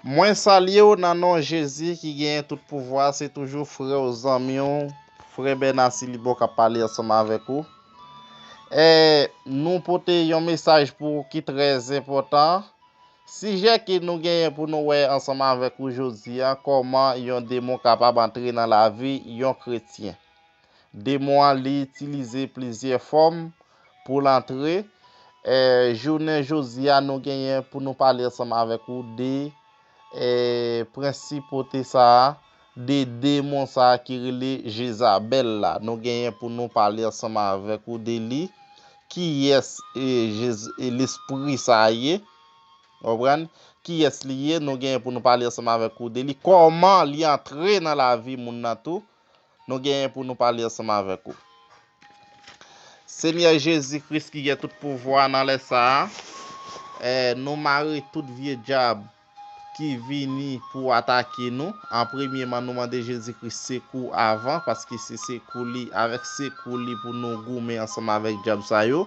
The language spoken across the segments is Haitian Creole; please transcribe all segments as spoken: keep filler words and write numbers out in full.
Mwen salye w nan non Jezi ki genyen tout pouvwa, se toujou frè w, zanmi w, frè Bèna Silibò k ap pale ansanm avèk ou. E, nou pote yon mesaj pou ou ki trè enpòtan. Sijè ke nou genyen pou nou wè ansanm avèk ou jodi a, kòman yon demon kapab antre nan lavi yon kretyen. Demon an, li itilize plizyè fòm pou l antre. E, jounen jodi a, nou genyen pou nou pale ansanm avèk ou de, e, prensipalite sa a, de demon sa a ki rele Jezabèl la. Nou genyen pou nou pale ansanm avèk ou de li. Kiyès, e, Jez-, e, lespri sa a ye? Ou konprann? Kiyès li ye? Nou genyen pou nou pale ansanm avèk ou de li. Kòman li antre nan lavi moun nan tou? Nou genyen pou nou pale ansanm avèk ou. Senyè Jezi Kris ki gen tout pouvwa nan lè sa a, e, nou mare tout vye dyab ki vini pou atake nou. An premyeman, nou mande Jezi Kris sekou avan, paske se sekou li, avèk sekou li pou nou goumen ansanm avèk dyab sa yo.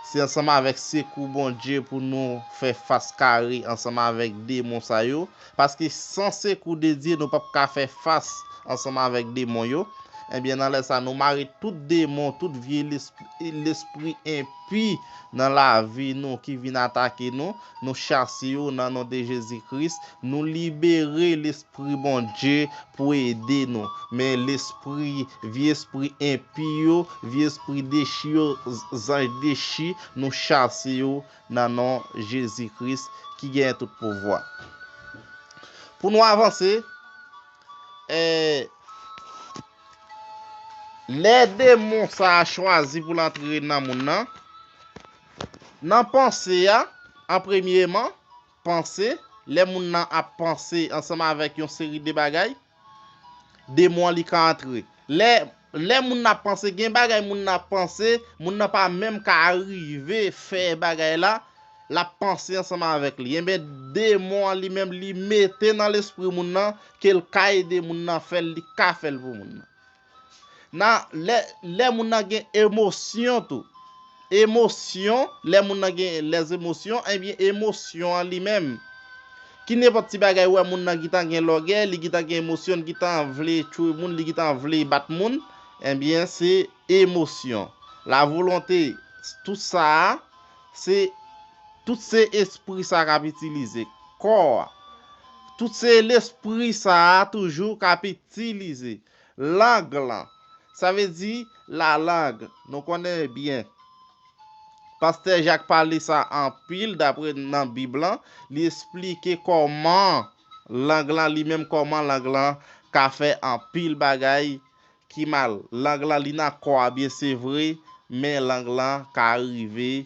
Se ansanm avèk sekou Bondye pou nou fè fas kare ansanm avèk demon sa yo. Paske san sekou de Dye, nou p ap ka fè fas ansanm avèk demon yo. Ebyen, nan lè sa, nou mare tout demon, tout vye lesp-, lespri enpi nan lavi nou ki vin atake nou. Nou chase yo nan non de Jezi Kris. Nou libere lespri Bondye pou ede nou. Men lespri, vye espri enpi yo, vye espri dechi yo, z-, zanj dechi, nou chase yo nan non Jezi Kris ki genyen tout pouvwa. Pou nou avanse, e, lè demon sa a chwazi pou l antre nan moun nan, nan panse a, an premyeman, panse, lè moun nan ap panse ansanm avèk yon seri de bagay, demon an li ka antre. Lè, lè moun nan ap panse, gen bagay moun nan ap panse, moun nan pa menm ka rive fè bagay la, l ap panse ansanm avèk li. Enben, demon an li menm, li mete nan lespri moun nan ke l ka ede moun nan fè l, li ka fè l pou moun nan. Nan, lè, lè moun nan gen emosyon tou. Emosyon, lè moun nan gen lèzemosyon, ebyen, emosyon an li menm. Ki nenpòt ti bagay, ou wè moun nan gentan gen lògèy, li gentan gen emosyon, li gentan vle tchwe moun, li gentan vle bat moun, ebyen, se emosyon. Lavolonte, tout sa a, se, tout se espri sa k ap itilize. Kò a. Tout se lespri sa a toujou k ap itilize. Lang lan. Sa vle di, lalang. Nou konnen byen. Pastè Jak pale sa anpil, dapre nan Bib lan. Li esplike kòman lang lan, li menm kòman lang lan ka fè anpil bagay ki mal. Lang lan, li nan kò a byen, se vre, men lang lan ka rive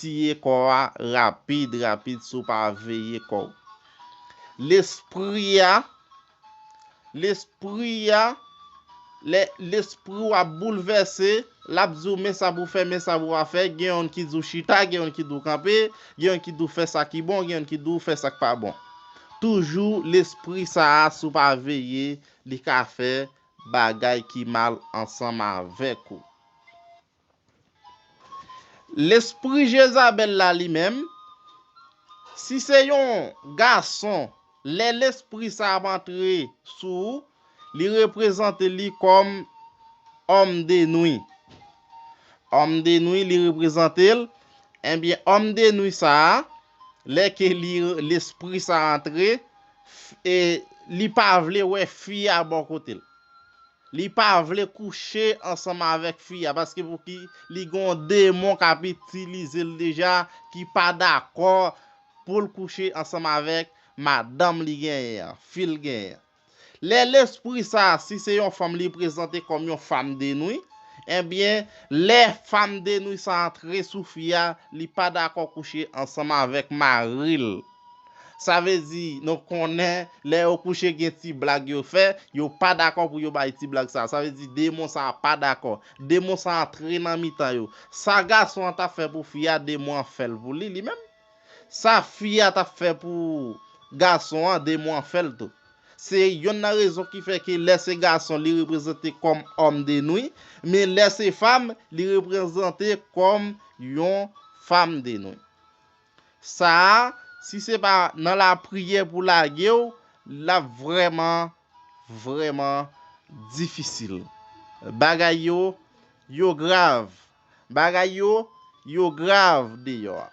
tiye kò a rapid, rapid, si w pa veye kò w. Lespri a, lespri a, lè lespri w ap boulvèse, l ap di w men sa pou w fè, men sa pou w pa fè. Gen youn ki di w chita, gen youn ki di w kanpe, gen youn ki di w fè sa ki bon, gen youn ki di w fè sa k pa bon. Toujou lespri sa a, si w pa veye, li ka fè bagay ki mal ansanm avèk ou. Lespri Jezabèl la li menm, si se yon gason, lè lespri sa ap antre sou ou, li reprezante li kòm òm de nwi. Òm de nwi, li reprezante l. Ebyen, òm de nwi sa a, lè ke li, lespri sa a antre, f-, e, li pa vle wè fi a bò kote l. Li pa vle kouche ansanm avèk fi a, paske pou ki li gen yon demon k ap itilize l deja, ki pa dakò pou l kouche ansanm avèk madanm li genyen an, fi l genyen an. Lè lespri sa a, si se yon fanm, li prezante kòm yon fanm de nwi, ebyen, lè fanm de nwi sa a antre sou fi a, li pa dakò kouche ansanm avèk mari l. Sa vle di, nou konnen, lè yo kouche, gen ti blag yo fè, yo pa dakò pou yo bay ti blag sa. Sa vle di, demon sa a pa dakò. Demon sa a antre nan mitan yo. Sa gason an t ap fè pou fi a, demon an fè l pou li, li menm. Sa fi a t ap fè pou gason an, demon an fè l tou. Se yonn nan rezon ki fè ke lè se gason, li reprezante kòm òm de nwi, men lè se fanm, li reprezante kòm yon fanm de nwi. Sa a, si se pa nan lapriyè pou lage w, l ap vrèman, vrèman difisil. Bagay yo, yo grav. Bagay yo, yo grav deyò a.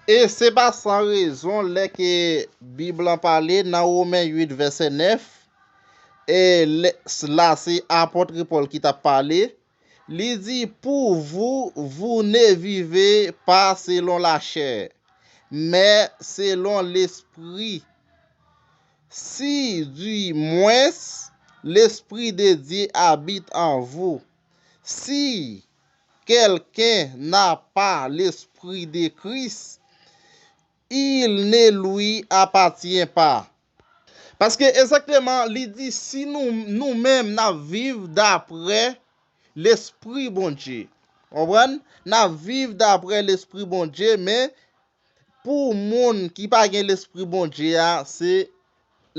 E se pa san rezon lè ke Bib lan pale nan Women uit vèsè nèf, e lè, la se apòt Pòl ki t ap pale, li di, pour vous, vous ne vivez pas selon la chair, mais selon l'esprit. Si du moins l'Esprit de Dieu habite en vous. Si quelqu'un n'a pas l'Esprit de Christ, il ne lui appartient pas. Paske egzakteman, li di si nou, nou menm n ap viv daprè Lespri Bondye. Konprann? N ap viv daprè Lespri Bondye, men pou moun ki pa gen Lespri Bondye a, se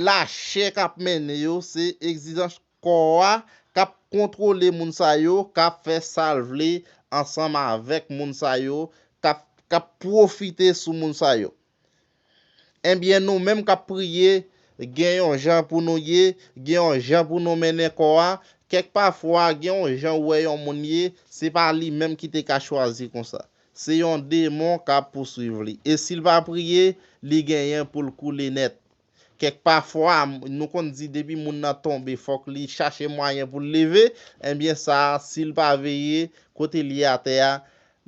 lachè k ap mennen yo, se egzijans kò a k ap kontwole moun sa yo, k ap fè sa l vle ansanm avèk moun sa yo, k ap, k ap pwofite sou moun sa yo. Ebyen, nou menm k ap priye, gen yon jan pou nou ye, gen yon jan pou nou mennen kò a. Kèk pafwa, gen yon jan ou wè yon moun ye, se pa li menm ki te ka chwazi konsa. Se yon demon k ap pouswiv li. E si l pa priye, li genyen pou l koule nèt. Kèk pafwa, nou konn di depi moun nan tonbe, fòk li chache mwayen pou l leve. Ebyen, sa a, si l pa veye, kote l ye atè a,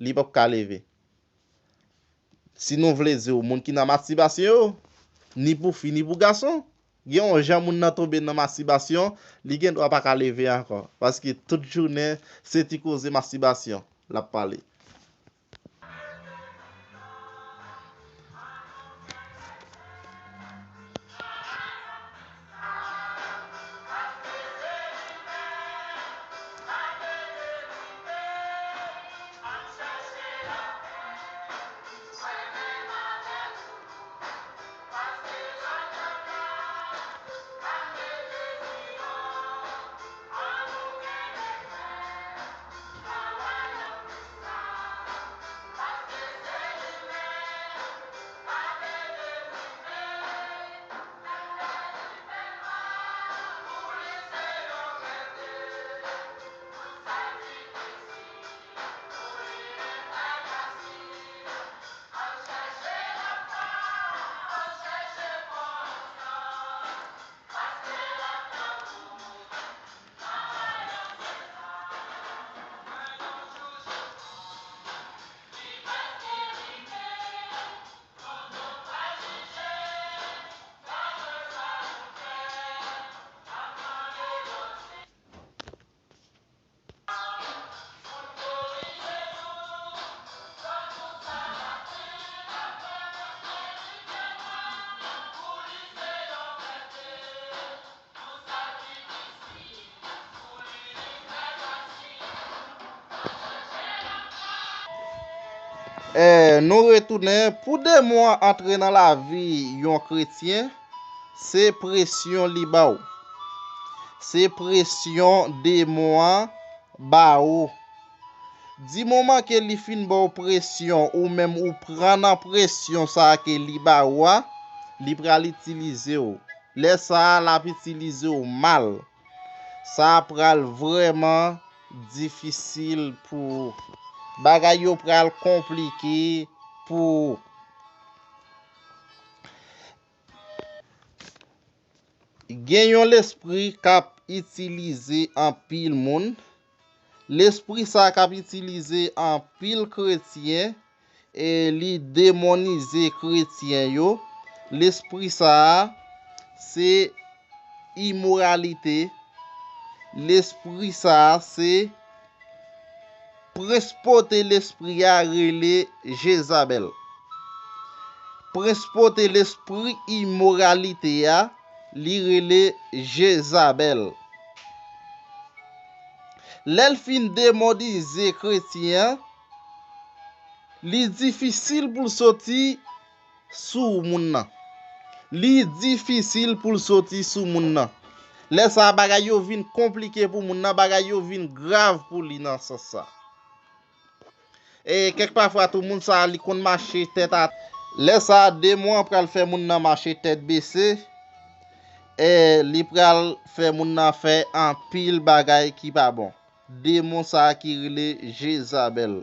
li p ap ka leve. Si nou vle di w, moun ki nan mastibasyon yo, ni pou fi, ni pou gason, gen yon jan moun nan tonbe nan mastibasyon, li gen dwa pa ka leve ankò. Paske tout jounen, se ti koze mastibasyon l ap pale. E, nou retounen. Pou demon an antre nan lavi yon kretyen, se presyon li ba w. Se presyon demon an ba ou. Di moman ke li fin ba w presyon, ou menm ou pran nan presyon sa a ke li ba ou a, li pral itilize w. Lè sa a, l ap itilize w mal. Sa a pral vrèman difisil pou ou. Bagay yo pral konplike pou ou. Gen yon lespri k ap itilize anpil moun. Lespri sa a k ap itilize anpil kretyen, e li demonize kretyen yo. Lespri sa a, se imoralite. Lespri sa a, se prens pote lespri a rele Jezabèl. Prens pote lespri imoralite a, li rele Jezabèl. Lè l fin demonize kretyen an, li difisil pou l soti sou moun nan. Li difisil pou l soti sou moun nan. Lè sa a, bagay yo vin konplike pou moun nan, bagay yo vin grav pou li nan sans sa. E kèk pafwa tou, moun sa a, li konn mache tèt a. Lè sa a, demon an pral fè moun nan mache tèt bese, e li pral fè moun nan fè anpil bagay ki pa bon. Demon sa a ki rele Jezabèl.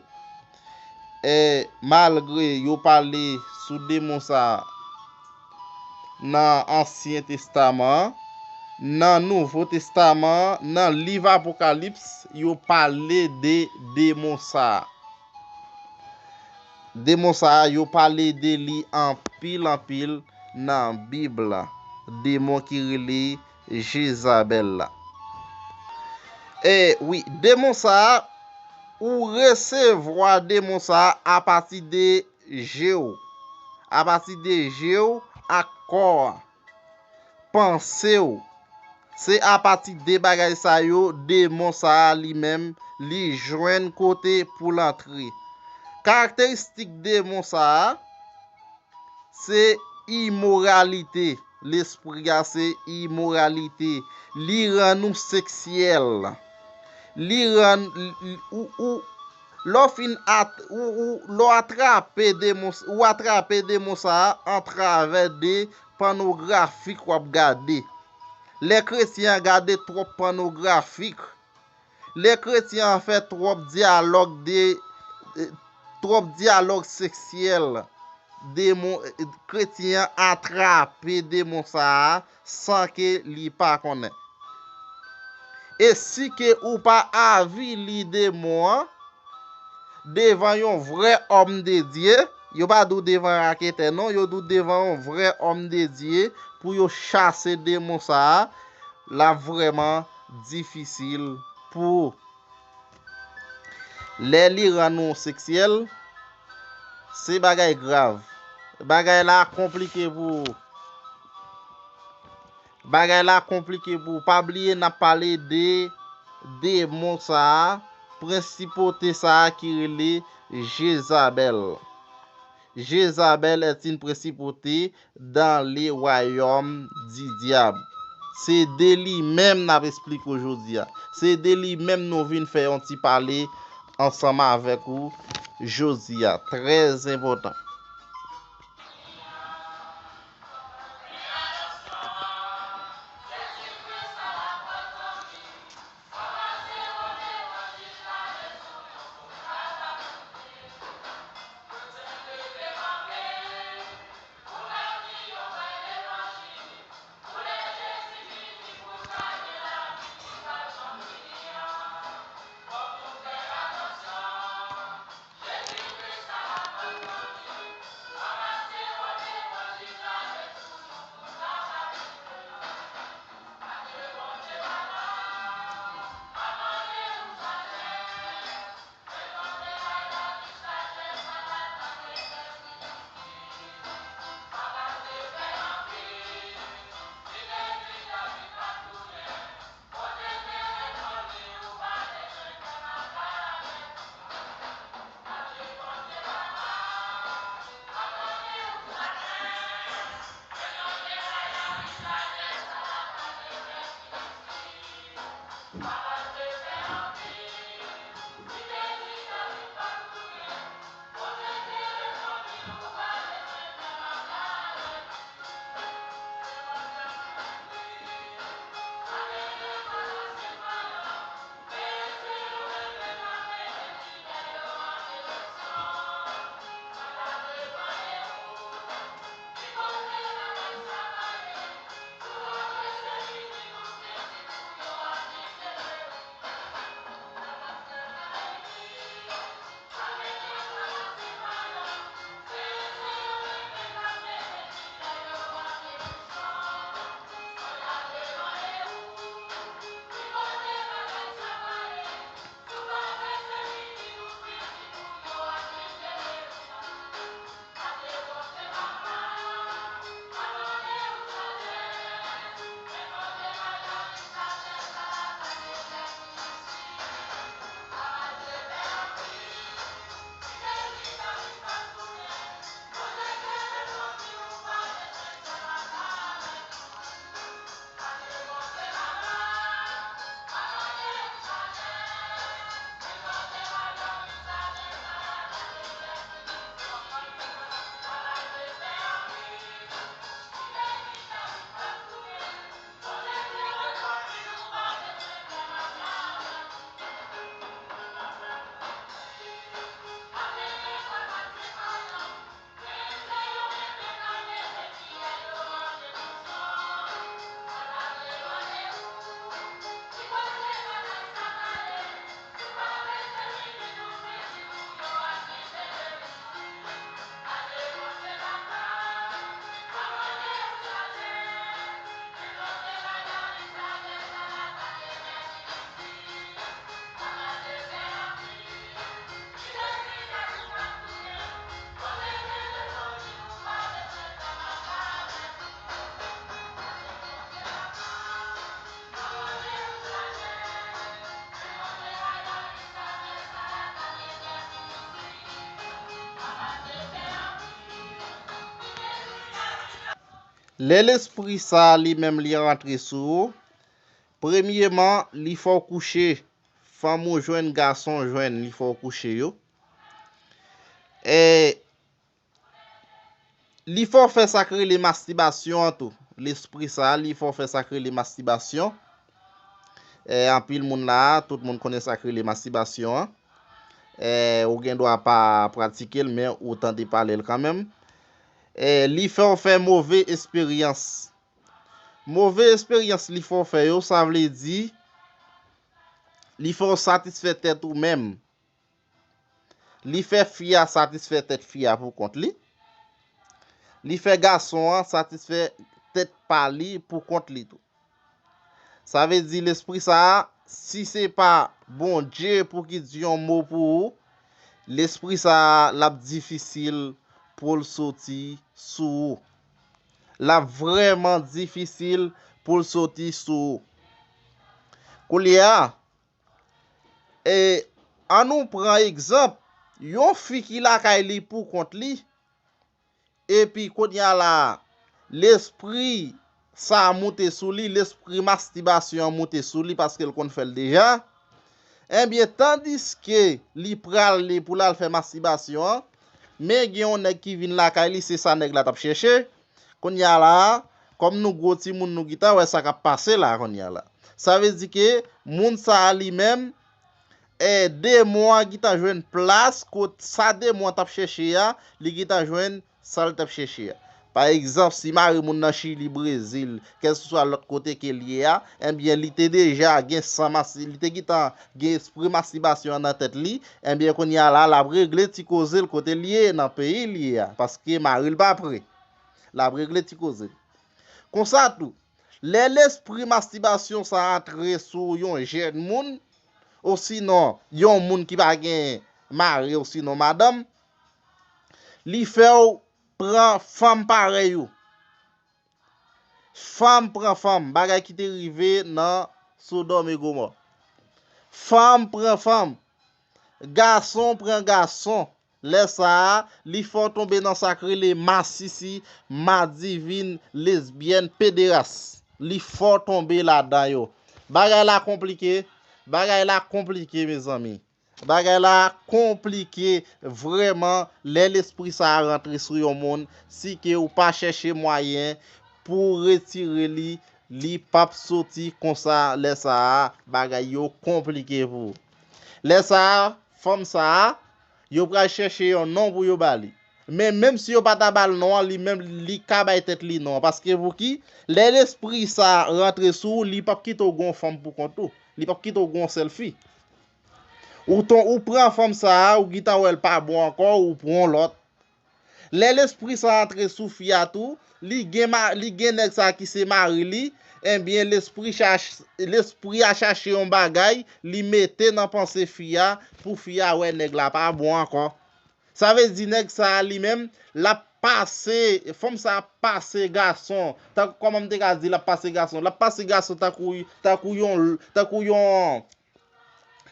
E malgre yo pale sou demon sa a nan Ansyen Testaman an, nan Nouvo Testaman an, nan liv Apokalips, yo pale de demon sa a. Demon sa a, yo pale de li anpil, anpil nan Bib la. Demon ki rele Jezabèl la. E wi, demon sa a, ou resevwa demon sa a apati de je w. Apati de je w ak kò a. Panse w. Se apati de bagay sa yo, demon sa a li menm, li jwenn kote pou l antre. Karakteristik demon sa a, se imoralite. Lespri a se imoralite. Li rann ou seksyèl. Li rann ou, ou, lè w fin at, ou, ou, lè w atrape demon, ou atrape demon sa a antravè de pònografi k w ap gade. Lè kretyen an gade twòp pònografik, lè kretyen an fè twòp dyalòg de, eh, twòp dyalòg seksyèl, demon, eh, kretyen an atrape demon sa a san ke li pa konnen. E si ke ou pa avili demon an, devan yon vrè òm de Dye, yo pa di w devan raketè non, yo di w devan yon vrè òm de Dye, pou yo chase demon sa a, l ap vrèman difisil pou ou. Lè li rann ou seksyèl, se bagay grav. Bagay la konplike pou ou. Bagay la konplike pou ou. Pa bliye n ap pale de demon sa a, prensipte sa a ki rele Jezabèl. Jezabèl est une principauté dans le royaume du diable. Se de li menm n ap esplike w jodi a. Se de li menm nou vin fè yon ti pale ansanm avèk ou jodi a. Trè enpòtan. Lè lespri sa a li menm li rantre sou ou, premyeman, li fè w kouche. Fanm ou jwenn, gason w jwenn, li fè w kouche yo. E li fè w fè sa k rele mastibasyon an tou. Lespri sa a, li fè w fè sa k rele mastibasyon. E anpil moun la a, tout moun konnen sa k rele mastibasyon an. E ou gen dwa pa pratike l, men ou tande pale l kanmenm. E li fè w fè move esperyans. Move esperyans li fè w fè yo, sa vle di, li fè w satisfè tèt ou menm. Li fè fi a satisfè tèt fi a pou kont li. Li fè gason an satisfè tèt pa li pou kont li tou. Sa vle di lespri sa a, si se pa Bondye pou ki di yon mo pou ou, lespri sa a, l ap difisil pou l soti sou ou. L ap vrèman difisil pou l soti sou ou. Koulye a, e, ann nou pran egzanp, yon fi ki lakay li pou kont li, epi kounye a la, lespri sa a moute sou li, lespri mastibasyon an moute sou li paske l konn fè l deja. Ebyen, tandiske li prale pou l al fè mastibasyon an, men gen yon nèg ki vin lakay li, se sa nèg la t ap chèche. Kounye a la, kòm nou gwo timoun, nou gentan wè sa k ap pase la kounye a la. Sa vle di ke moun sa a li menm, e, demon an gentan jwenn plas kot sa demon an t ap chèche a, li gentan jwenn sa l t ap chèche a. Pa egzanp, si mari moun nan Chili, Brezil, kèlkeswa lòt kote ke l ye a, ebyen, li te deja gen san masi-, li te gentan gen espri mastibasyon an nan tèt li, ebyen, kounye a la, l ap regle ti koze l kote l ye, nan peyi l ye a, paske mari l pa pre. L ap regle ti koze l. Konsa tou, lè lespri mastibasyon sa antre sou yon jèn moun, osinon yon moun ki pa gen mari osinon madanm, li fè w pran fanm parèy ou. Fanm pran fanm, bagay ki te rive nan Sodòm e Gomò. Fanm pran fanm, gason pran gason. Lè sa a, li fè w tonbe nan sa k rele masisi, madivin, lesbyèn, pederas. Li fè w tonbe ladan yo. Bagay la konplike, bagay la konplike, mezanmi. Bagay la konplike vrèman lè lespri sa a rantre sou yon moun, si ke ou pa chèche mwayen pou retire li, li p ap soti konsa lè sa a, bagay yo konplike pou ou. Lè sa a, fanm sa a, yo pral chèche yon non pou yo ba li. Men menm si yo pa ta ba l non an, li menm li ka bay tèt li non an. Paske pou ki? Lè lespri sa a rantre sou ou, li p ap kite w gon fanm pou kont ou. Li p ap kite w gon sèl fi. Ou ton, ou pran fanm sa a, ou gentan wè l pa bon ankò, ou pran lòt. Lè lespri sa a antre sou fi a tou, li gen ma-, li gen nèg sa a ki se mari li, ebyen lespri chach-, lespri a chache yon bagay, li mete nan panse fi a, pou fi a wè nèg la pa bon ankò. Sa vle di nèg sa a li menm, l ap pase, fanm sa a ap pase gason, tankou kòman m te ka di l ap pase gason, l ap pase gason tankou, tankou yon, tankou yon,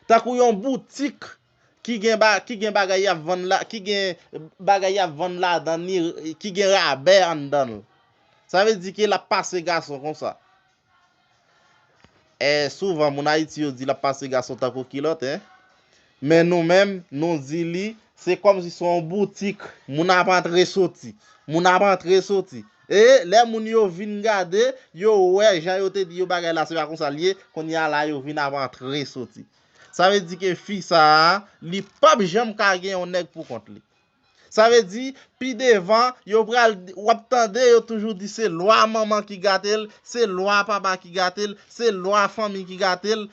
tankou yon boutik ki gen ba-, ki gen bagay y ap vann la, ki gen bagay y ap vann ladan li, ki gen rabè anndan l. Sa vle di ke l ap pase gason konsa. E souvan, moun Ayiti yo di l ap pase gason tankou kilòt, en. Men nou menm, nou di li, se kòmsi se yon boutik, moun ap antre soti, moun ap antre soti. E lè moun yo vin gade, yo wè jan yo te di yo bagay la, se pa konsa l ye, kounye a la yo vin ap antre soti. Sa vle di ke fi sa a, li p ap janm ka gen yon nèg pou kont li. Sa vle di, pi devan, yo pral, w ap tande yo toujou di se lwa manman ki gate l, se lwa papa ki gate l, se lwa fanmi ki gate l.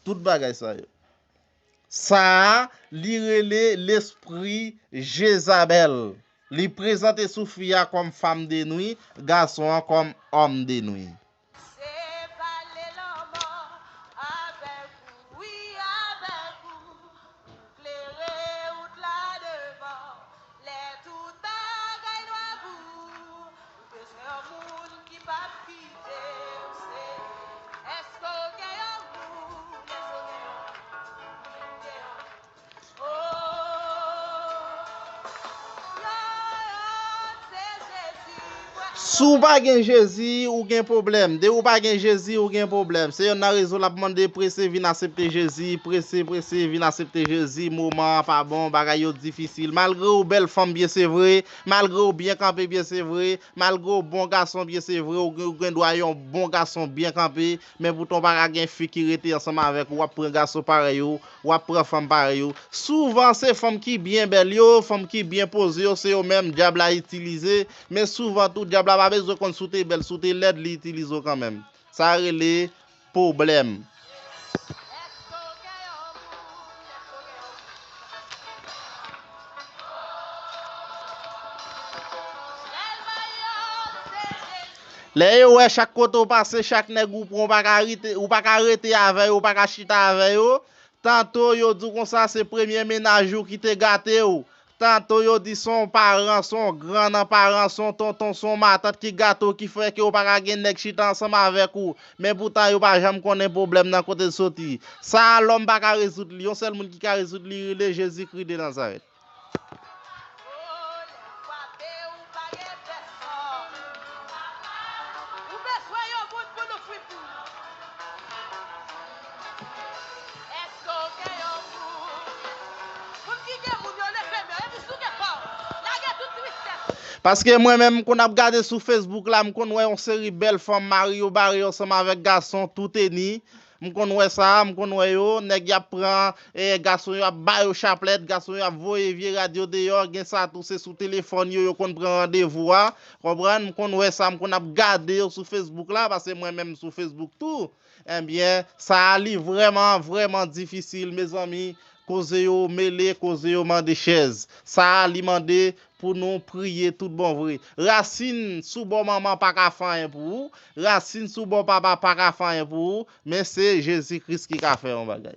Tout bagay sa yo. Sa a, li rele lespri Jezabèl. Li prezante sou fi a kòm fanm de nwi, gason an kòm òm de nwi. Se pale lanmò avèk ou, wi, avèk ou, pou klere wout la devan w. Lè tout bagay nwa pou ou, ou bezwen yon moun ki p ap kite w, se, èske w gen yon moun, èske w gen yon moun, gen yon moun? Si w pa gen Jezi, ou gen pwoblèm. Depi w pa gen Jezi, ou gen pwoblèm. Se yonn nan rezon l ap mande prese vin aksepte Jezi, prese, prese vin aksepte Jezi. Moman an pa bon, bagay yo difisil. Malgre w bèl fanm byen se vre, malgre w byen kanpe byen se vre, malgre w bon gason byen se vre, ou gen, ou gen dwa yon bon gason byen kanpe, men poutan w pa ka gen fi ki rete ansanm avèk ou, w ap pran gason parèy ou, w ap pran fanm parèy ou. Souvan, se fanm ki byen bèl yo, fanm ki byen poze yo, se yo menm dyab la itilize. Men souvan tou, dyab la pa bezwen konn si w te bèl, si w te lèd, li itilize w kanmenm. Sa rele pwoblèm. Lè yo wè chak kote w pase, chak nèg ou pran, ou pa ka rete, ou pa ka rete avè yo, ou pa ka chita avè yo. Tanto yo di w konsa se premye mennaj ou ki te gate w. Tanto yo di se yon paran, se yon gran nan paran, se yon tonton, se yon matant ki gate w ki fè ke w pa ka gen nèg chita ansanm avèk ou. Men poutan yo pa janm konnen pwoblèm nan kote l soti. Sa a lòm pa ka rezoud li. Yon sèl moun ki ka rezoud li rele Jezikri de Nazarèt. Paske mwen menm, m konn ap gade sou Facebook la, m konn wè yon seri bèl fanm mari yo bare yo ansanm avèk gason tou teni. M konn wè sa, m konn wè yo, nèg y ap pran, e, gason yo ap ba yo chaplèt, gason yo ap voye vye rad yo deyò, gen sa tou se sou telefòn yo, yo konn pran randevou a, konprann? M konn wè sa, m konn ap gade yo sou Facebook la, paske mwen menm sou Facebook tou. Ebyen, sa a li vrèman, vrèman difisil, mezanmi. Koze yo mele, koze yo mande chèz. Sa a li mande pou nou priye tout bon vre. Rasin sou bò manman pa ka fè anyen pou ou. Rasin sou bò papa pa ka fè anyen pou ou. Men se Jezi Kris ki ka fè yon bagay.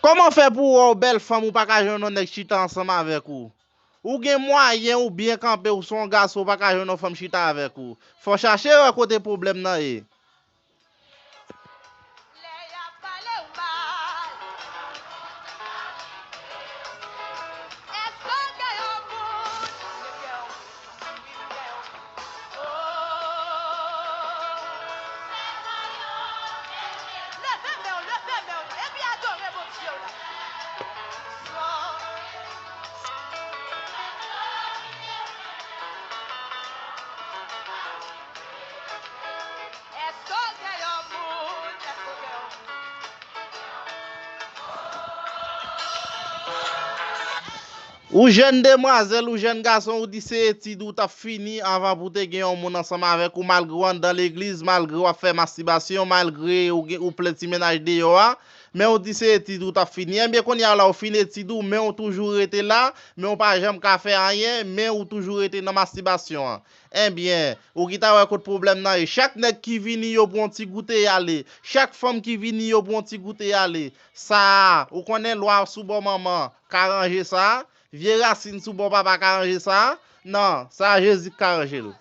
Kòman fè pou w wè w bèl fanm, ou pa ka jwenn yon nèg chita ansanm avèk ou? Ou gen mwayen, ou byen kanpe, ou se yon gason, ou pa ka jwenn yon fanm chita avèk ou. Fò w chache wè kote pwoblèm nan ye. Ou jèn demwazèl, ou jèn gason, ou di se etid ou t ap fini anvan pou w te gen yon moun ansanm avèk ou, malgre w anndan legliz, malgre w ap fè mastibasyon, malgre ou gen, ou plen ti mennaj deyò a, men ou di se etid ou t ap fini. Ebyen, kounye a la, ou fin etid ou, men ou toujou rete la, men ou pa janm ka fè anyen, men ou toujou rete nan mastibasyon an. Ebyen, ou gentan wè kot pwoblèm nan ye. Chak nèg ki vini, yo pran yon ti goute, y ale. Chak fanm ki vini, yo pran yon ti goute, y ale. Sa a, ou konnen lwa sou bò manman ka ranje sa a? Vye rasin sou bò papa ka ranje sa a? Non, sa a Jezi k ka ranje l.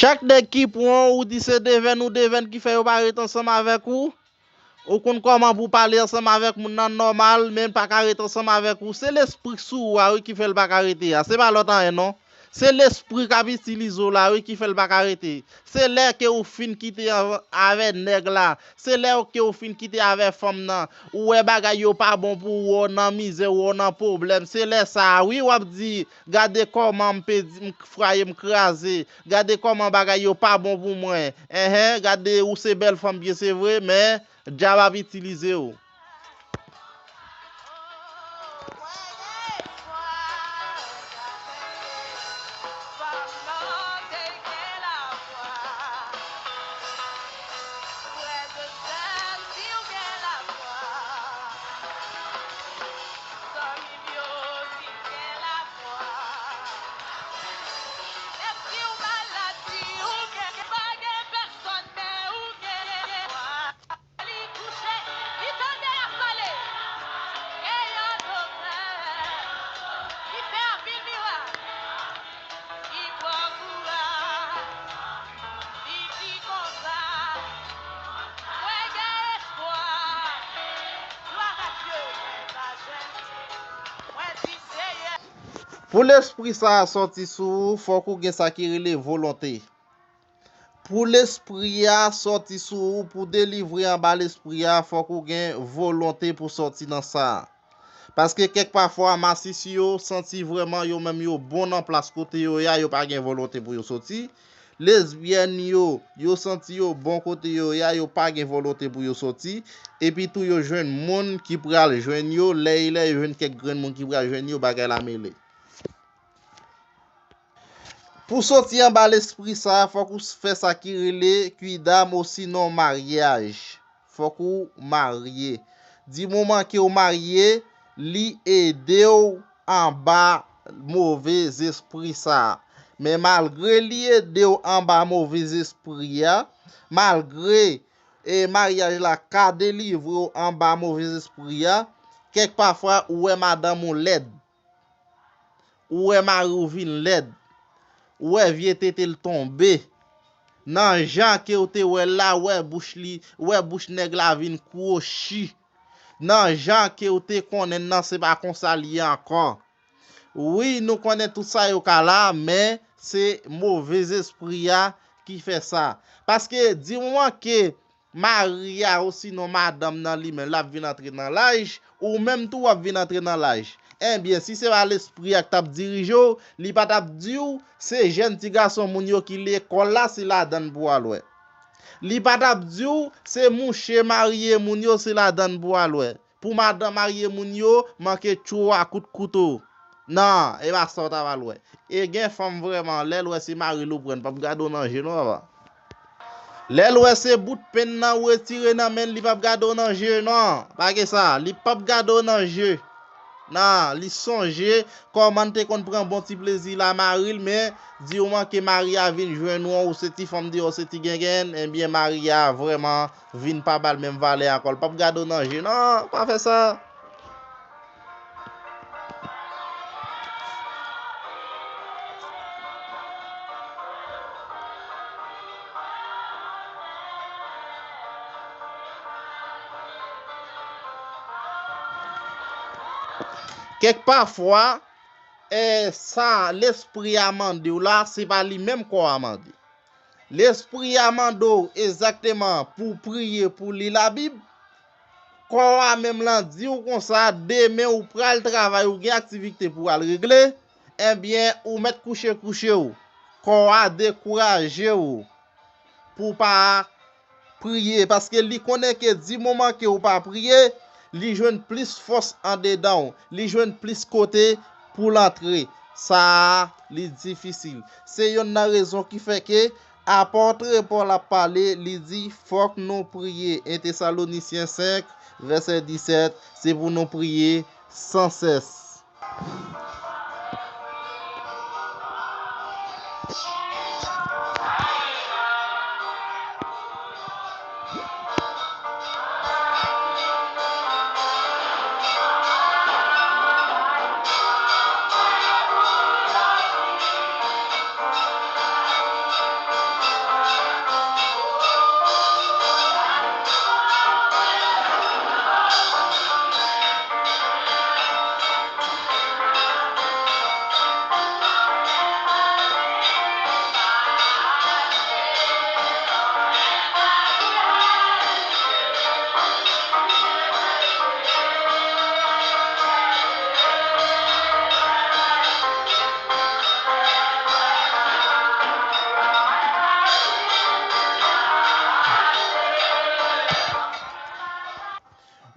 Chak nèg ki pran w, ou di se devèn ou devèn ki fè yo pa ret ansanm avèk ou. Ou konn kòman pou w pale ansanm avèk moun nan nòmal, men l pa ka ret ansanm avèk ou. Se lespri k sou ou a, wi, ki fè l pa ka rete a. Se pa lòt anyen, non. Se lespri k ap itilize w la, wi, ki fè l pa ka rete. Se lè ke ou fin kite an-, avè nèg la. Se lè ke ou fin kite avè fanm nan. Ou wè bagay yo pa bon pou ou, ou nan mizè, ou nan pwoblèm. Se lè sa a, wi, w ap di, gade kòman m pèdi, m fraye, m kraze. Gade kòman bagay yo pa bon pou mwen. Enhen, gade ou se bèl fanm byen se vre, men dyab ap itilize w. Pou lespri sa a sòti sou ou, fòk ou gen sa ki rele volonte. Pou lespri a sòti sou ou, pou delivre anba lespri a, fòk ou gen volonte pou sòti nan sa a. Paske kèk pafwa, masisi yo santi vrèman yo menm yo bon nan plas kote yo ye a, yo pa gen volonte pou yo sòti. Lesbyèn yo, yo santi yo bon kote yo ye a, yo pa gen volonte pou yo sòti. Epi tou, yo jwenn moun ki pral jwenn yo, lè e lè yo jwenn kèk grenn moun ki pral jwenn yo, bagay la mele. Pou sòti anba lespri sa a, fòk ou fè sa ki rele kwidam osinon maryaj. Fòk ou marye. Di moman ke w marye, li ede w anba move zespri sa a. Men malgre li ede w anba move zespri a, malgre, e, maryaj la ka delivre w anba move zespri a, kèk pafwa ou wè madanm ou lèd. Ou wè mari w vin lèd. Ou wè vye tete l tonbe. Nan jan ke w te wè l la, ou wè bouch li, ou wè bouch nèg la vin kwochi. Nan jan ke w te konnen l nan, se pa konsa l ye ankò. Wi, nou konnen tout sa yo ka la, men se move zespri a ki fè sa. Paske di moman ke mari a osinon madanm nan li menm, l ap vin antre nan laj, ou menm tou w ap vin antre nan laj. Ebyen, si se pa lespri a k t ap dirije w, li pa t ap di w se jèn ti gason moun yo ki lekòl la, se ladann pou w al wè. Li pa t ap di w se mouche marye moun yo, se ladann pou w al wè. Pou madanm marye moun yo manke tchou a kout kouto. Non, e pa sa w ta pral wè. E gen fanm vrèman, lè l wè se mari l ou pran, l p ap gade w nan je non, papa. Lè l wè se bout penn nan ou retire nan men l, li p ap gade w nan je non. Pa gen sa, li p ap gade w nan je. Non, li sonje kòman l te konn pran bon ti plezi l a mari l, men di w manke mari a vin jwenn ou, ou se ti fanm deyò, ou se ti gengenn, ebyen mari a vrèman vin pa ba l menm valè ankò. L p ap gade w nan je non, pa fè sa. Kèk pafwa, e, sa lespri a mande w la, se pa li menm kò a mande. Lespri a mande w egzakteman pou w priye, pou w li Labib. Kò a menm lan di w konsa, demen ou pral travay, ou gen aktivite pou w al regle, ebyen, ou mèt kouche kouche w. Kò a dekouraje w pou w pa priye, paske li konnen ke di moman ke w pa priye, li jwenn plis fòs andedan w, li jwenn plis kote pou l antre. Sa a, li difisil. Se yonn nan rezon ki fè ke apòt Pòl ap pale, li di, fòk nou priye. En Tesalonisyen senk, vèsè disèt, se pou nou priye san sès.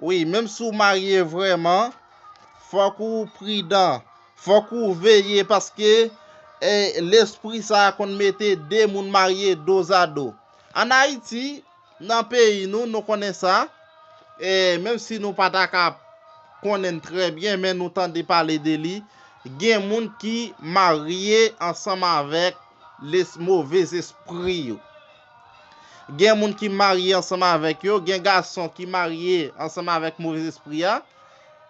Wi, menm si w marye vrèman, fòk ou pridan, fòk ou veye, paske, e, lespri sa a konn mete de moun marye dozado. Ann Ayiti, nan peyi nou, nou konnen sa, e, menm si nou pa ta ka konnen l trè byen, men nou tande pale de li, gen moun ki marye ansanm avèk les-, move zespri yo. Gen moun ki marye ansanm avèk yo, gen gason ki marye ansanm avèk move zespri a.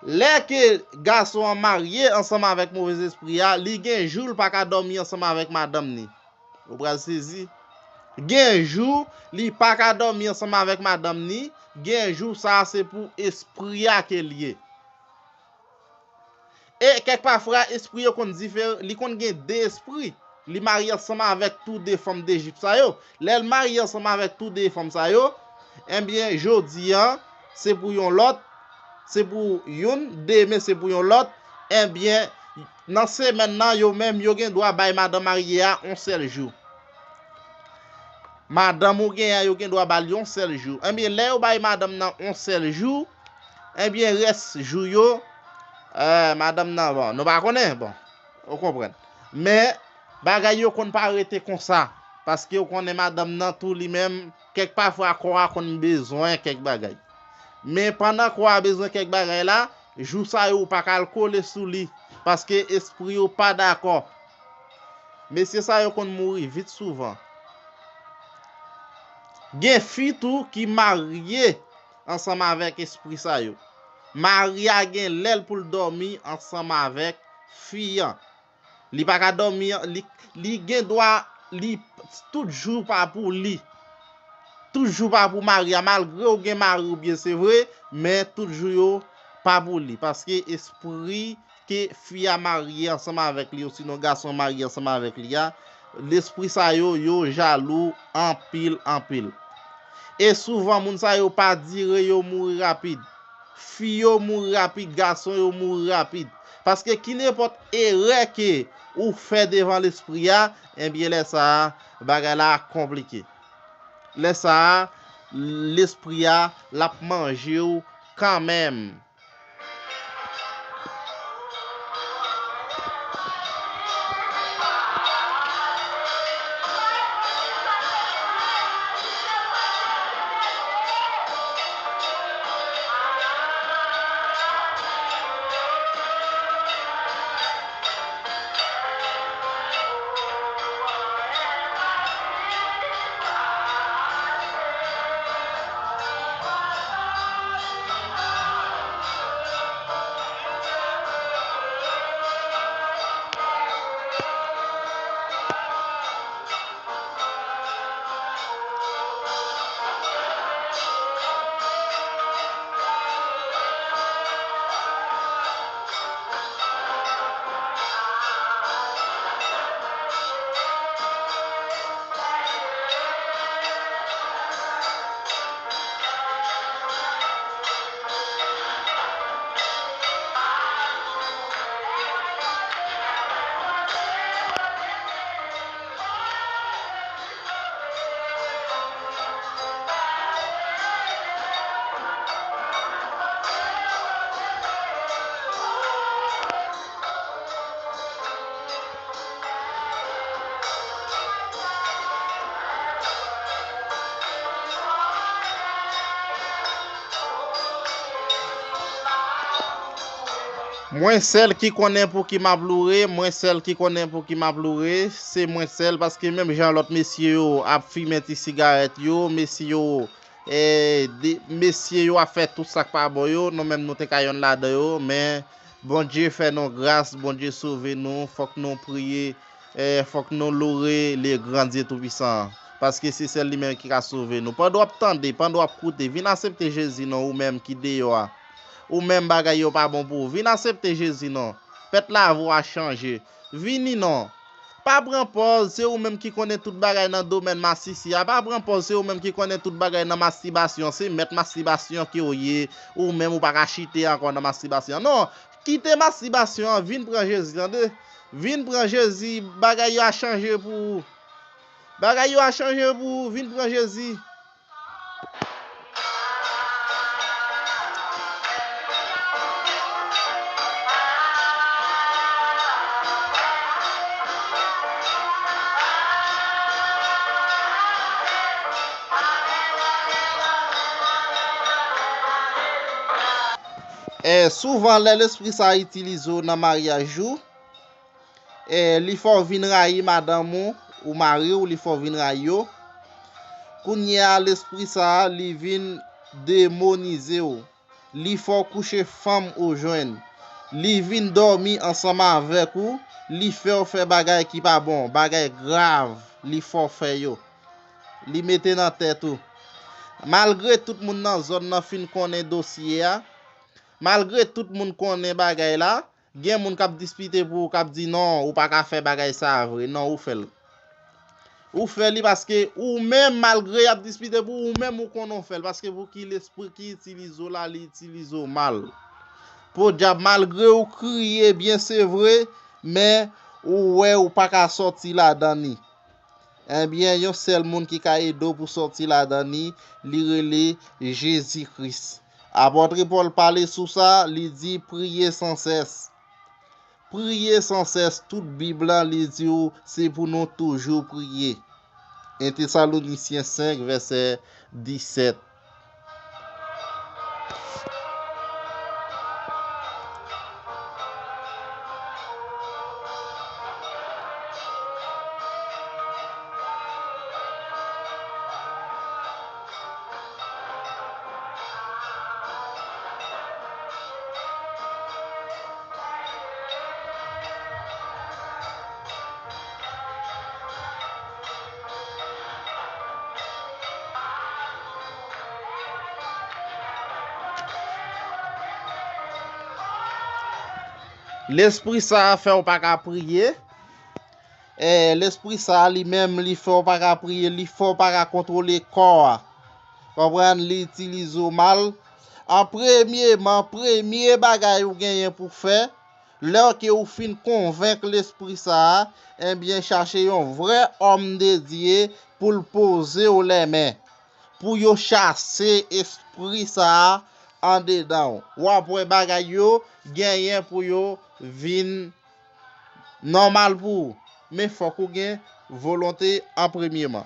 Lè ke gason an marye ansanm avèk move zespri a, li gen jou l pa ka dòmi ansanm avèk madanm ni. Ou pral sezi. Gen jou li pa ka dòmi ansanm avèk madanm ni, gen jou sa a se pou espri a ke l ye. E kèk pafwa, espri yo konn diferan, li konn gen de espri. Li marye ansanm avèk tou de fanm Dejip sa yo. Lè l marye ansanm avèk tou de fanm sa yo, ebyen, jodi a, se pou yon lòt, se pou youn, demen se pou yon lòt, ebyen, nan semèn nan, yo menm, yo gen dwa bay madanm marye a yon sèl jou. Madanm ou gen an, yo gen dwa ba l yon sèl jou. Ebyen, lè yo bay madanm nan yon sèl jou, ebyen, rès jou yo, eh, madanm nan, bon, nou pa konnen, bon, ou konprann. Men, bagay yo konn pa rete konsa, paske ou konnen madanm nan tou li menm, kèk pafwa kò a konn bezwen kèk bagay. Men pandan kò a bezwen kèk bagay la, jou sa yo ou pa ka al kole sou li, paske espri yo pa dakò. Mesye sa yo konn mouri vit souvan. Gen fi tou ki marye ansanm avèk espri sa yo. Mari a gen lè l pou l dòmi ansanm avèk fi an. Li pa ka dòmi, li, li gen dwa, li, tout jou pa pou li. Tout jou pa pou mari a. Malgre ou gen mari ou byen se vre, men tout jou yo pa pou li. Paske espri ke fi a marye ansanm avèk li, osinon gason an marye ansanm avèk li a, lespri sa yo, yo jalou anpil, anpil. E souvan, moun sa yo pa dire, yo mouri rapid. Fi yo mouri rapid, gason yo mouri rapid. Paske ki nenpòt erè ke ou fè devan lespri a, ebyen, lè sa a, bagay la konplike. Lè sa a, lespri a, l ap manje w kanmenm. Mwen sèl ki konnen pou ki m ap loure, mwen sèl ki konnen pou ki m ap loure, se mwen sèl, paske menm jan lòt mesye yo ap fimen ti sigarèt yo, mesye yo, e, de, mesye yo ap fè tout sa k pa bon yo, nou menm nou te ka yonn ladan yo, men Bondye fè nou gras, Bondye sove nou, fòk nou priye, e, fòk nou loure le gran Dye Toupisan an, paske se sèl li menm ki ka sove nou. Pandan w ap tande, pandan w ap koute, vin asepte Jezi non, ou menm ki deyò a. Ou menm bagay yo pa bon pou ou. Vin asepte Jezi non. Fèt lavi w a chanje. Vini non. Pa pran pòz, se ou menm ki konnen tout bagay nan domèn masisi a. Pa pran pòz, se ou menm ki konnen tout bagay nan mastibasyon. Se mèt mastibasyon ke w ye. Ou menm ou pa ka chite ankò nan mastibasyon. Non, kite mastibasyon an, vin pran Jezi, tande? Vin pran Jezi, bagay yo a chanje pou ou. Bagay yo a chanje pou ou, vin pran Jezi. E, souvan, lè lespri sa a itilize w nan maryaj ou, e, li fè w vin rayi madanm ou, ou mari w, li fè w vin rayi yo. Kounye a, lespri sa a, li vin demonize w. Li fè w kouche fanm ou jwenn. Li vin dòmi ansanm avèk ou, li fè w fè bagay ki pa bon, bagay grav, li fè w fè yo. Li mete nan tèt ou. Malgre tout moun nan zòn nan fin konnen dosye a, malgre tout moun konnen bagay la, Gen moun k ap dispite pou ou, k ap di, "Non, ou pa ka fè bagay sa a vre." Non, ou fè l. Ou fè li paske ou menm, malgre y ap dispite pou ou, ou menm ou konnen w fè l. Paske pou ki lespri ki itilize w la, li itilize w mal. Podyab, malgre ou kriye byen, se vre, men ou wè ou pa ka sòti ladan li. Ebyen, yon sèl moun ki ka ede w pou sòti ladan li, li rele Jezi Kris. Apòt Pòl pale sou sa, li di, "Priye san sès." Priye san sès, tout Bib la, li di w, se pou nou toujou priye. En Tesalonisyen senk, vèsè disèt. Lespri sa a fè w pa ka priye. E, lespri sa a li menm, li fè w pa ka priye, li fè w pa ka kontwole kò a. Konprann, li itilize w mal. An premyeman, premye bagay ou genyen pou fè, lè ke ou fin konvenk lespri sa a, ebyen, chache yon vrè òm de Dye pou l poze w lèmen, pou yo chase espri sa a andedan w. W ap wè bagay yo genyen pou yo vin nòmal pou ou. Men fòk ou gen volonte an premyeman.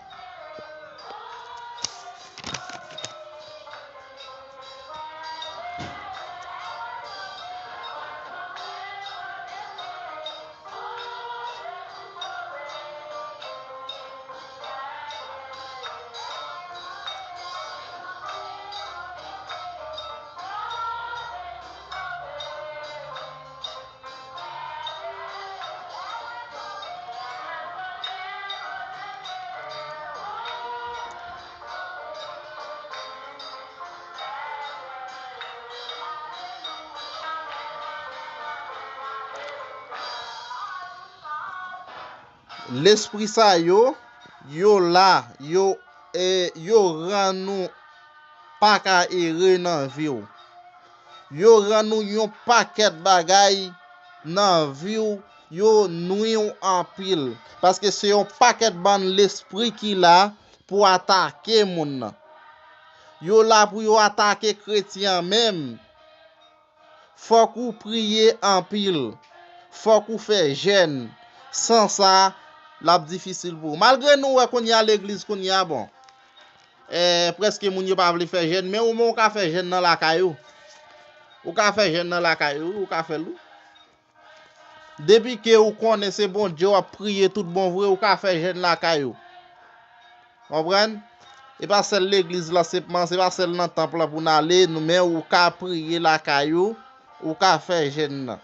Lespri sa yo, yo la, yo, e, yo rann ou pa ka ere nan vi w. Yo rann ou yon pakèt bagay nan vi w, yo nwi w anpil. Paske se yon pakèt bann lespri ki la pou atake moun nan. Yo la pou yo atake kretyen an menm. Fòk ou priye anpil. Fòk ou fè jèn. San sa, l ap difisil pou ou. Malgre nou wè kounye a legliz kounye a, bon, eh, prèske moun yo pa vle fè jèn, men ou menm ou ka fè jèn nan lakay ou. Ou ka fè jèn nan lakay ou, ou ka fè l, wi. Depi ke ou konnen se Bondye w ap priye tout bon vre, ou ka fè jèn lakay ou. Konprann? E pa sèl legliz la, se pa, se pa sèl nan tanp lan pou n ale, nou, men ou ka priye lakay ou, ou ka fè jèn nan.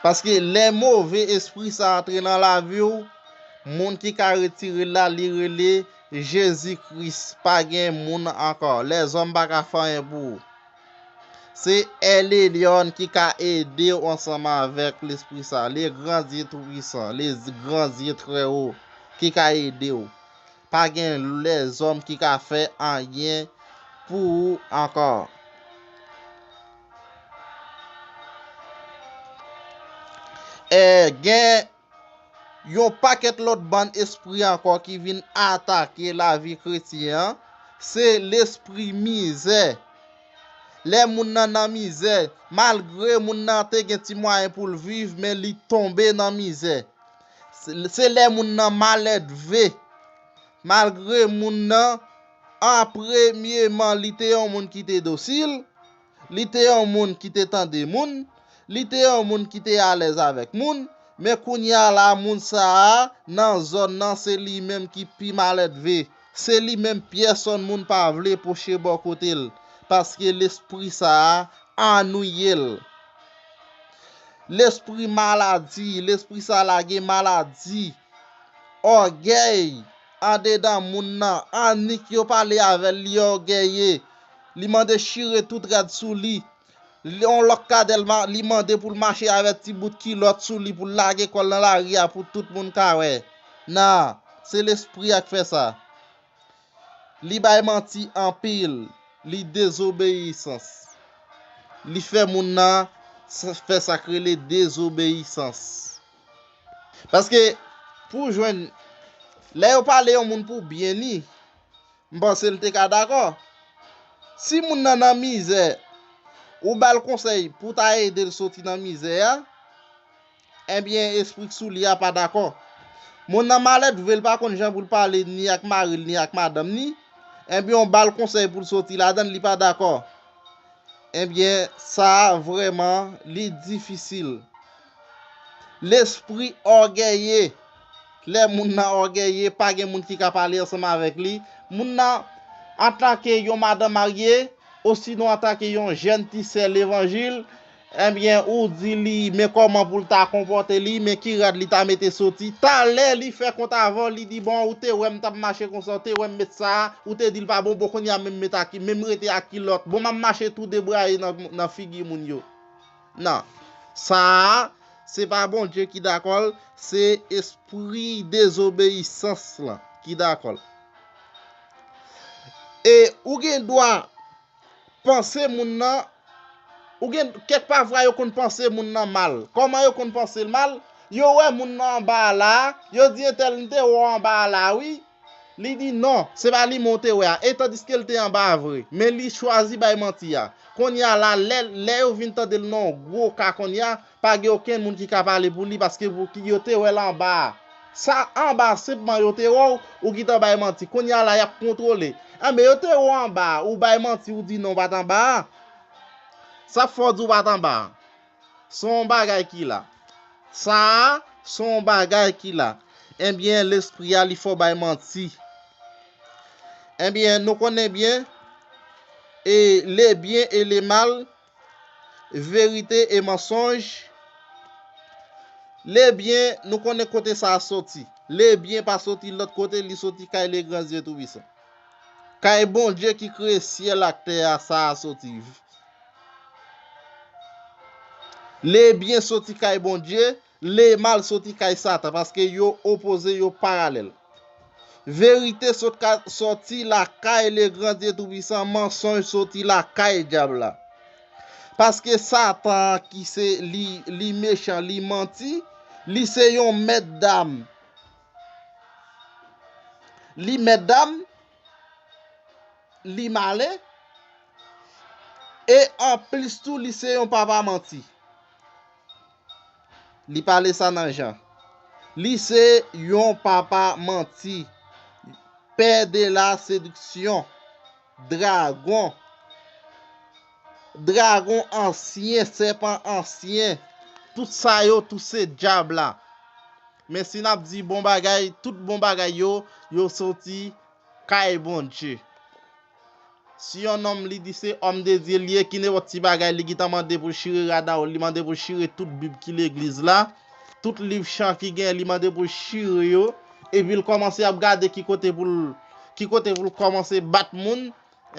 Paske lè move espri sa antre nan lavi w, moun ki ka retire l la, li rele Jezi Kris. Pa gen moun ankò. Lèzòm pa ka fè anyen pou ou. Se El Elyon ki ka ede w ansanm avèk lespri sa. Le Grand Dieu Tout-Puissant, le Grand Dieu Très Haut ki ka ede w. Pa gen lèzòm ki ka fè anyen pou ou ankò. E gen yon pakèt lòt bann espri ankò ki vin atake lavi kretyen an. Se lespri mizè. Lè moun nan nan mizè, malgre moun nan te gen ti mwayen pou l viv, men li tonbe nan mizè. Se, se lè moun nan malèdve. Malgre moun nan, an premyeman, li te yon moun ki te dosil, li te yon moun ki te tande moun, li te yon moun ki te alèz avèk moun, men kounye a la, moun sa a, nan zòn nan, se li menm ki pi malèdve. Se li menm pyèsonn moun pa vle pwoche bò kote l, paske lespri sa a annuiye l. Lespri maladi, lespri sa lage maladi, ògèy, andedan moun nan, annik yo pale avè l, li ògèye. Li mande chire tout rad sou li. Li, yon lòk kadèl, li mande pou l mache avè ti bout kilòt sou li, pou l lage kò l nan lari a, pou tout moun ka wè. Nan, se lespri a k fè sa. Li bay manti anpil, li dezobeyisans. Li fè moun nan fè sa k rele dezobeyisans. Paske, pou jwenn, lè yo pale yon moun pou byen li, m panse l te ka dakò. Si moun nan nan mizè, ou ba l konsèy pou w ta ede l soti nan mizè a, ebyen, espri k sou li a pa dakò. Moun nan malèt vre, l pa konn jan pou l pale ni ak mari l, ni ak madanm ni. Ebyen, w ba l konsèy pou l soti ladan l, li pa dakò. Ebyen, sa a vrèman, li difisil. Lespri ògèye. Lè moun nan ògèye, pa gen moun ki ka pale ansanm avèk li. Moun nan, antanke yon madanm marye, osinon antanke yon jèn ti sè levanjil, ebyen, ou di li men kòman pou l ta konpòte li, men ki rad li ta mete soti. Talè li fè kont avè w, li di, "Bon, ou te wè m t ap mache konsa, ou te wè m met sa a, ou te di l pa bon, bon, kounye a menm met ak, menm rete ak kilòt. Bon, m ap mache tou debraye nan, nan figi moun yo." Non. Sa a, se pa Bondye ki dakò l, se espri dezobeyisans lan ki dakò l. E ou gen dwa panse moun nan, ou gen, kèk pafwa yo konn panse moun nan mal. Kòman yo konn panse l mal? Yo wè moun nan anba a la, yo di entèl m te wè w anba a la wi. Li di non, se pa li men w te wè a. E tandiske l te anba a vre. Men li chwazi bay manti a. Kounye a la, lè, lè yo vin tande l nan yon gwo ka kounye a, pa gen okenn moun ki ka pale pou li paske pou ki yo te wè l anba a. Sa anba a senpman yo te wè w, ou gentan bay manti. Kounye a la, y ap kontwole. Enben, yo te wè w anba a, ou bay manti, ou di non, w pa t anba a. Sa fè w di w pa t anba a. Se yon bagay ki la. Sa a, se yon bagay ki la. Ebyen, lespri a, li fè w bay manti. Ebyen, nou konnen byen, e le byen e le mal, verite e mansonj. Le byen, nou konnen kote sa a soti. Le byen pa soti lòt kote, li soti kay Legrandye Toupisan. Kay Bondye ki kreye syèl ak tè a, sa a soti. Le byen soti kay Bondye, le mal soti kay Satan, paske yo opoze, yo paralèl. Verite sot ka, soti lakay Legrandye Toupisan, mansonj soti lakay dyab la. Paske Satan ki se li, li mechan, li manti, li se yon mèt dam. Li mèt dam, li malen, e anplis tou, li se yon papa manti. Li pale sa nan Jan. Li se yon papa manti, pè de la sediksyon, dragon, dragon ansyen, sèpan ansyen, tout sa yo, tout se dyab la. Men si n ap di bon bagay, tout bon bagay yo, yo soti kay Bondye. Si yon nonm li di se òm de Dye li ye, ki nenpòt ti bagay li gentan mande pou chire rad a, li mande pou chire tout Bib ki legliz la, tout liv chan ki gen, li mande pou chire yo, epi l kòmanse ap gade ki kote pou l, ki kote pou l kòmanse bat moun,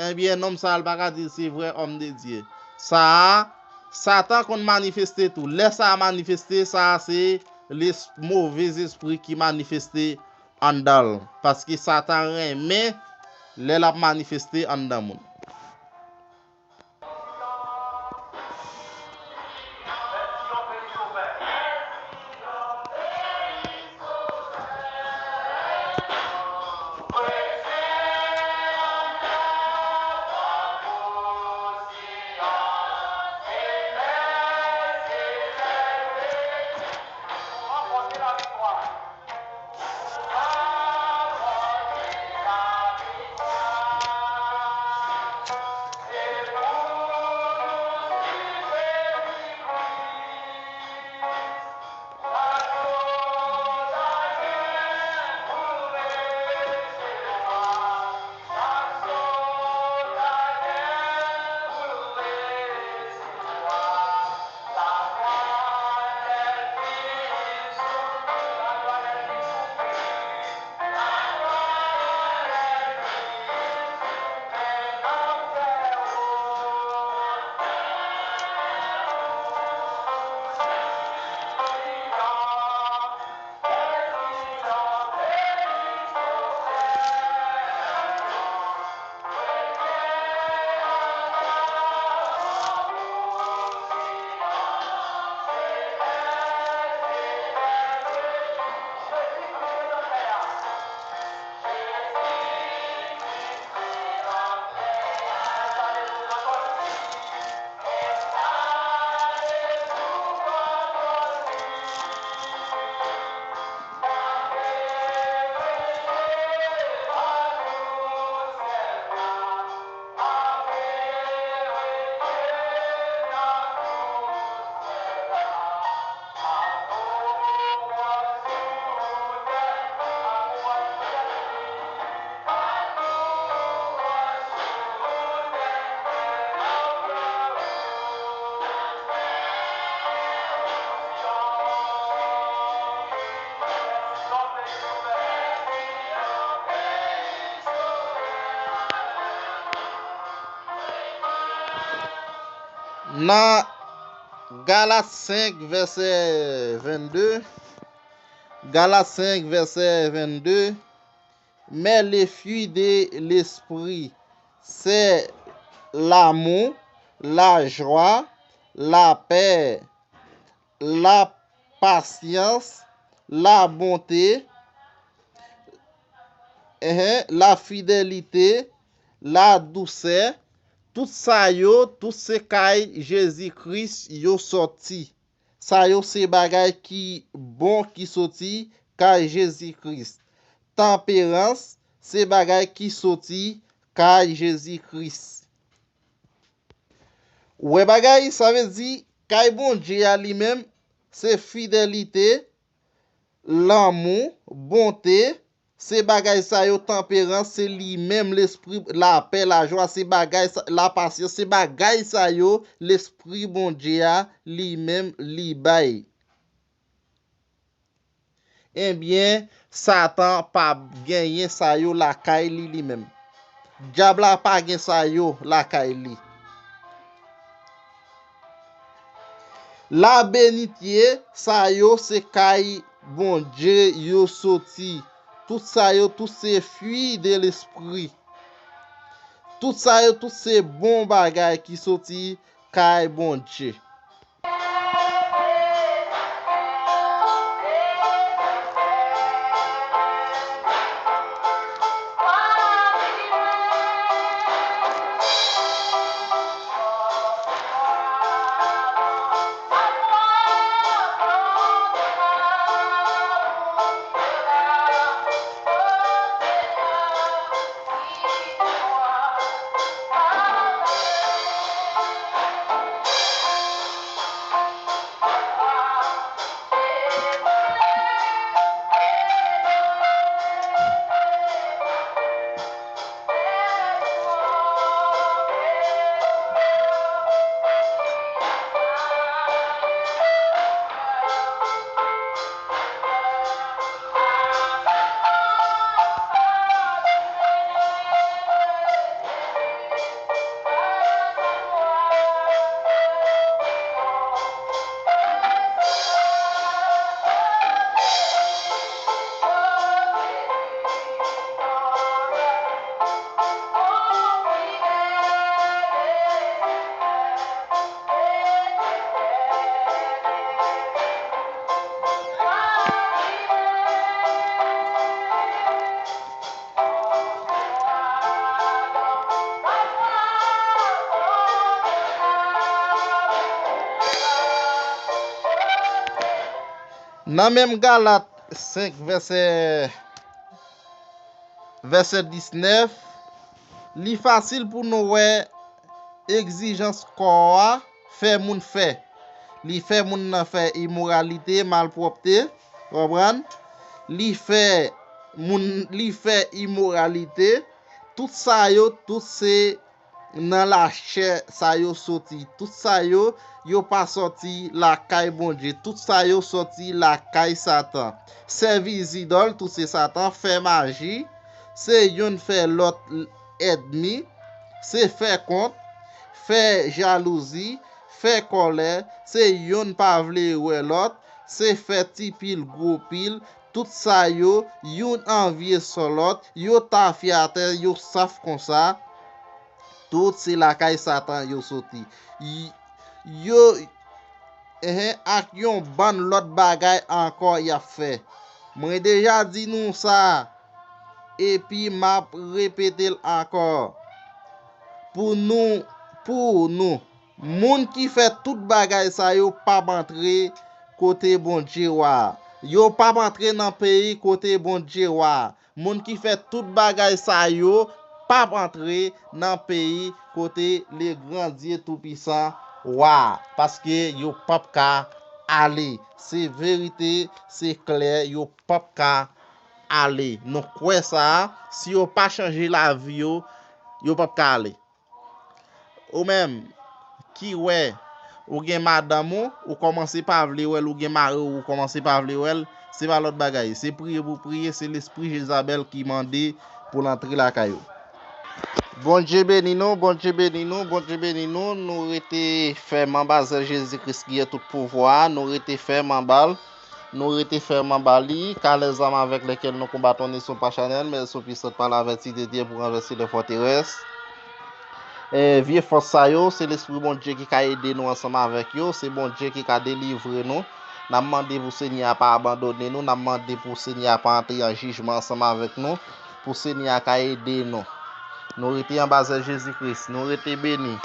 ebyen, nonm sa a, l pa ka di l se vrè òm de Dye. Sa a, Satan konn manifeste tou. Lè sa a manifeste, sa a se les-, move zespri ki manifeste anndan l. Paske Satan renmen lè l ap manifeste anndan moun. Nan Galat senk, vèsè vennde, Galat senk, vèsè vennde, mais le fruit de l'esprit, c'est l'amour, la joie, la paix, la patience, la bonté, ehe, la fidélité, la douceur. Tout sa yo, tout se kay Jezi Kris yo sòti. Sa yo se bagay ki bon ki soti kay Jezi Kris. Tanperans se bagay ki soti kay Jezi Kris. Ou wè bagay, sa vle di, kay Bondye a li menm, se fidelite, lanmou, bonte, se bagay sa yo, tanperans, se li menm, lespri, lapè, lajwa, se bagay sa, lapasyans, se bagay sa yo, lespri Bondye a, li menm, li bay. Ebyen, Satan p ap genyen sa yo lakay li, li menm. Dyab la pa gen sa yo lakay li. Labenitye, sa yo se kay Bondye yo soti. Tout sa yo, tout se fwi de lespri. Tout sa yo, tout se bon bagay ki soti kay Bondye. Nan menm Galat senk, vèsè, vèsè diznèf, li fasil pou nou wè egzijans kò a fè moun fè. Li fè moun nan fè imoralite, malpwòpte, konprann? Li fè moun, li fè imoralite. Tout sa yo, tout se nan lachè sa yo soti. Tout sa yo, yo pa sòti lakay Bondye. Tout sa yo sòti lakay Satan. Sèvi zidòl, tout se Satan. Fè maji, se youn fè lòt ènmi. Se fè kont, fè jalouzi, fè kòlè, se youn pa vle wè lòt, se fè ti pil, gwo pil, tout sa yo, youn anvye sò lòt, yo tafyatè, yo saf konsa. Tout se lakay Satan yo soti. Y-, yo, ehe, ak yon bann lòt bagay ankò y ap fè. Mwen deja di nou sa, epi m ap repete l ankò. Pou nou, pou nou, moun ki fè tout bagay sa yo p ap antre kote Bondye wa a. Yo p ap antre nan peyi kote Bondye wa a. Moun ki fè tout bagay sa yo p ap antre nan peyi kote le gran Dye toupisan wa a, paske yo p ap ka ale. Se verite, se klè, yo p ap ka ale. Nou kwè sa a, si yo pa chanje lavi yo, yo p ap ka ale. Ou menm ki wè ou gen madanm ou, ou kòmanse pa vle wè l, ou gen mari w, ou kòmanse pa vle wè l, se pa lòt bagay. Se priye pou priye, se lespri Jezabèl ki mande pou l antre lakay ou. Bondye beni nou, Bondye beni nou, Bondye beni nou. Nou rete fèm anba zèl Jezi Kris ki gen tout pouvwa a. Nou rete fèm anba l. Nou rete fèm anba li, car les armes avec lesquelles nous combattons ne sont pas charnelles, mais elles sont puissantes par la vertu de Dieu pour renverser les forteresses. E, vye fòs sa yo, se Lespri Bondye ki ka ede nou ansanm avèk yo. Se Bondye ki ka delivre nou. N ap mande pou Senyè a pa abandone nou. N ap mande pou Senyè a pa antre an jijman ansanm avèk nou. Pou Senyè a ka ede nou. Nou rete anba zèl Jezi Kris. Nou rete beni.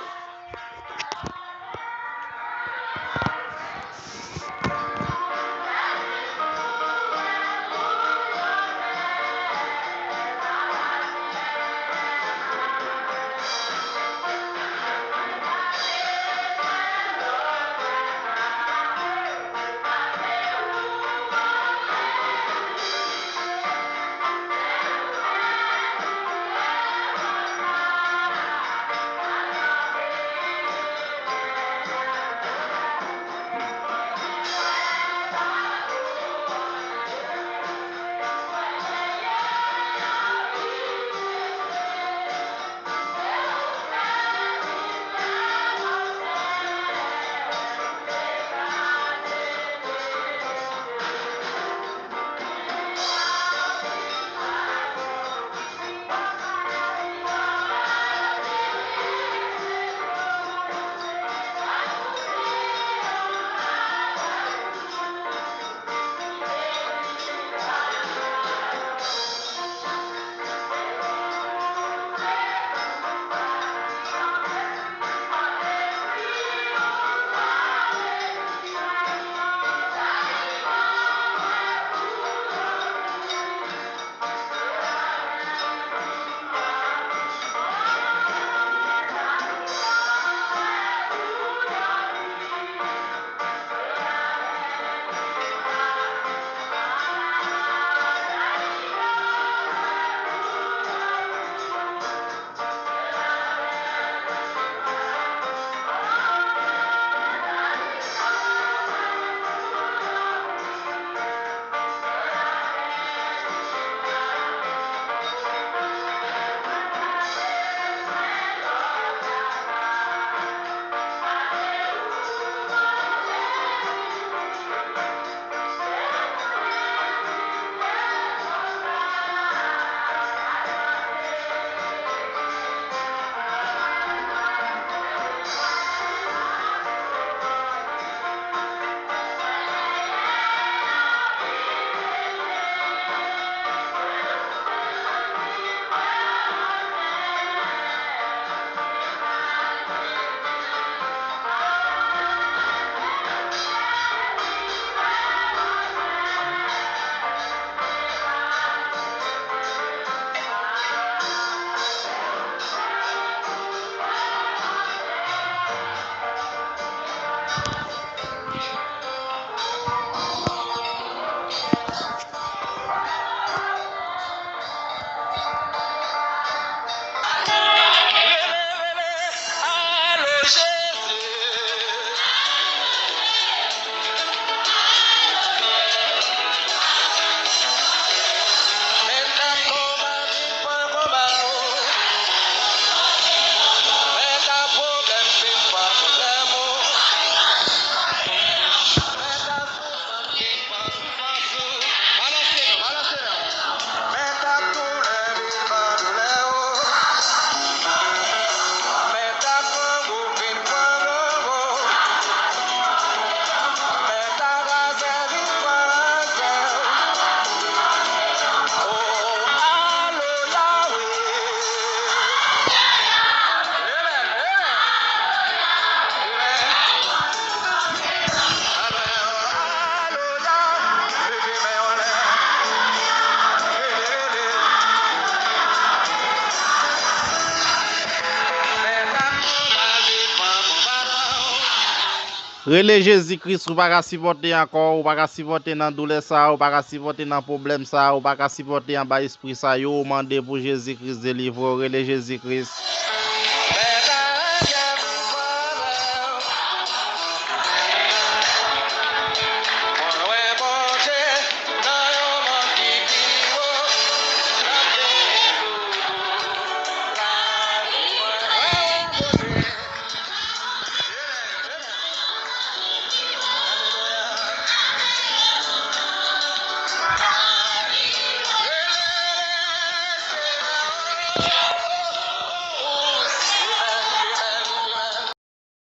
Rele Jezi Kris, ou pa ka sipòte ankò, ou pa ka sipòte nan doulè sa, ou pa ka sipòte nan pwoblèm sa, ou pa ka sipòte anba espri sa yo, ou mande pou Jezi Kris delivre w, rele Jezi Kris.